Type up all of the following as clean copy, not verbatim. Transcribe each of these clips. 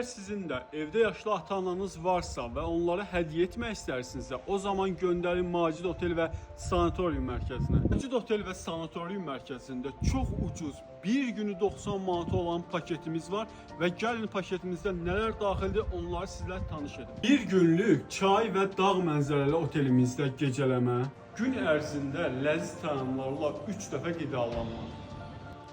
Əgər sizin də evdə yaşlı ata-ananız varsa və onlara hədiyyə etmək istərsinizsə, o zaman göndərin Macid Otel və Sanatorium mərkəzinə. Macid Otel və Sanatorium mərkəzində çox ucuz, bir günü 90 manata olan paketimiz var və gəlin paketimizdə nələr daxildir, onları sizlə tanış edim. Bir günlük çay və dağ mənzərəli otelimizdə gecələmə, gün ərzində ləziz təamlarla 3 dəfə qidalanma.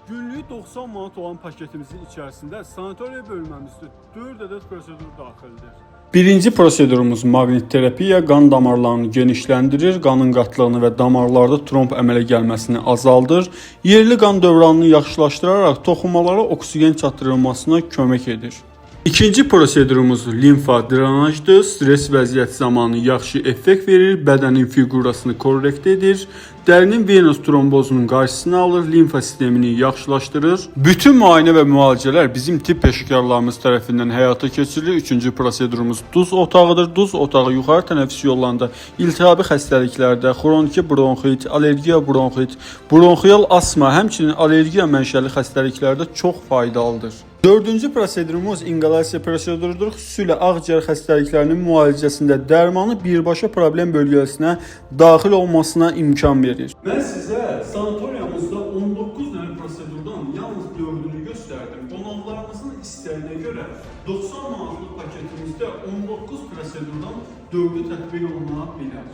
Günlük 90 manat olan paketimizin içərisində sanatoriya bölməmizdə 4 ədəd prosedur daxildir. Birinci prosedurumuz maqnit terapiya qan damarlarını genişləndirir, qanın qatlığını və damarlarda tromb əmələ gəlməsini azaldır, yerli qan dövranını yaxşılaşdıraraq toxumalara oksigen çatdırılmasına kömək edir. İkinci prosedurumuz limfa drenajdır. Stres vəziyyəti zamanı yaxşı effekt verir, bədənin fiqurasını korrekt edir, dərinin venous trombozunun qarşısını alır, limfa sistemini yaxşılaşdırır. Bütün müayinə və müalicələr bizim tibb peşəkarlarımız tərəfindən həyata keçirilir. Üçüncü prosedurumuz duz otağıdır. Duz otağı yuxarı tənəffüs yollarında iltihabi xəstəliklərdə, xroniki bronxit, allergiya bronxit, bronxial asma, həmçinin allergiya mənşəli xəstəliklərdə çox faydalıdır. Dördüncü prosedurumuz inqalasiya prosedurudur. Xüsusilə ağciyər xəstəliklərinin müalicəsində dərmanı birbaşa problem bölgəsinə daxil olmasına imkan verir. Mən sizə sanatoriyamızda 19 dənə prosedurdan yalnız 4-ünü göstərdim. Qonaqlarımızın istəyinə görə 90 manatlıq paketimizdə 19 prosedurdan 4-ü tətbiq oluna bilər.